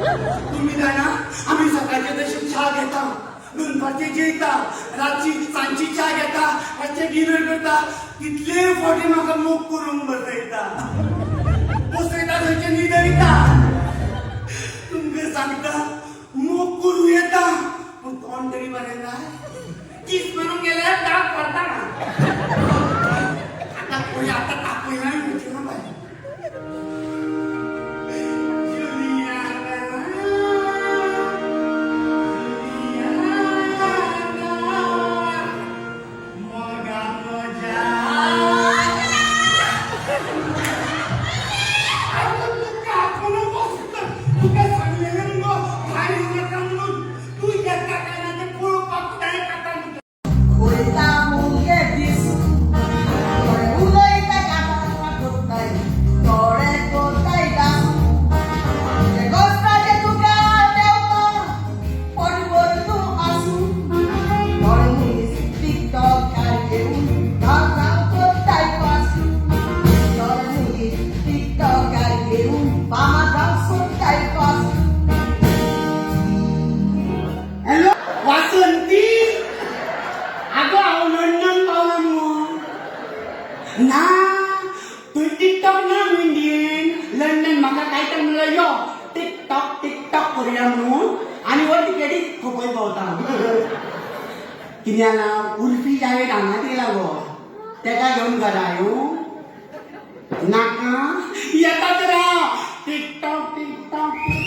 तुम्ही जाणा, आमी सकाळचे तशी च्या घेता, दनपारचे जेयता, रातची सांजची च्या घेता, रातचे डिनर करता. कितले फावटी म्हाका मोग करूंक बसयता बसयता, थंयचे न्हिदयता. तुमकां सांगता, मोग करूं येता, पूण तोंड तरी बरें जाय. कीस मारून गेल्यार दाग पडटा. आतां पळय, आतां तापयना म्हणचे ना बाय. जुलियाना, जुलियाना, मोगा म्हज्या. तुका आपूण बसता. तुका सांगलेलें मुगो भायर येवनाका म्हणून. तूं येता काय ना तें पळोवपाक जाय काता. वयता मुगे दीस, थोडे उलयता कांतारां कोत्ताय, थोडे कोत्ताय डांस. तुजे गोश्टाचे तुका देंवता, पोटभर तूं आसूं. थोडे मनीस टिकटॉकार घेवन गांव कोत्ताय पास. थोडे मनीस टिकटॉकार घेवन मामा गांव सोडटाय पास. हॅलो वासंती, अगो हांव लंडन पावला मुगो. ना, थंय टिकटॉक ना न्हू इंडियेन. लंडन म्हाका काय तर म्हणलं यो टिकटॉक टिकटॉक करूया म्हणून, आनी हो तिकेटी खपय पावता. कितें जालां, उर्फी जावेद हांगा येयला गो, तेका घेवन घरा येवं नाका? येता तर हांव. TikTok TikTok.